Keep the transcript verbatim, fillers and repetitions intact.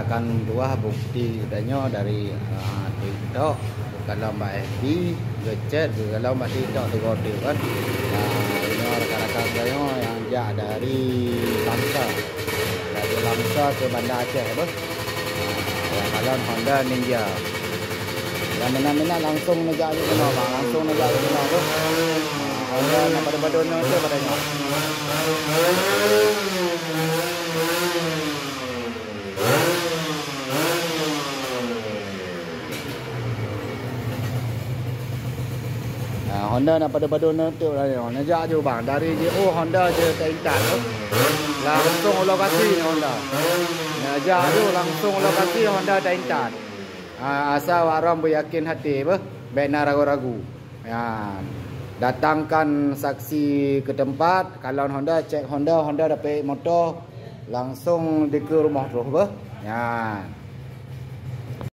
Akan tuah bukti geutanyoe dari, ah, TikTok, geukalon bak F B, geuchat, geukalon bak TikTok, teugor teuk kan. Ah, inoe rakan-rakan geutanyoe nyang jak dari Langsa. Dari Langsa ke Banda Aceh beuh. Ah, geukalon Honda Ninja. Nyang minat-minat langsung neujak jih keunoe bang, langsung neujak jih keunoe beuh. Ah, Honda nyang padum-padum nyoe tu pada nyoe. Nah, Honda na padum-padum neuteuk lah nyoe. Neujak ju bang, dari J O Honda je teuintat tu. Langsung u lokasi ni Honda. Neujak ju langsung u lokasi Honda teuintat. Ah, asai awak droen beuyakin hati beuh, bék na ragu-ragu. Ya. Datangkan saksi ke tempat, kalon Honda, cek Honda, Honda dapet moto, langsung dikeue rumoh troh beuh. Ya.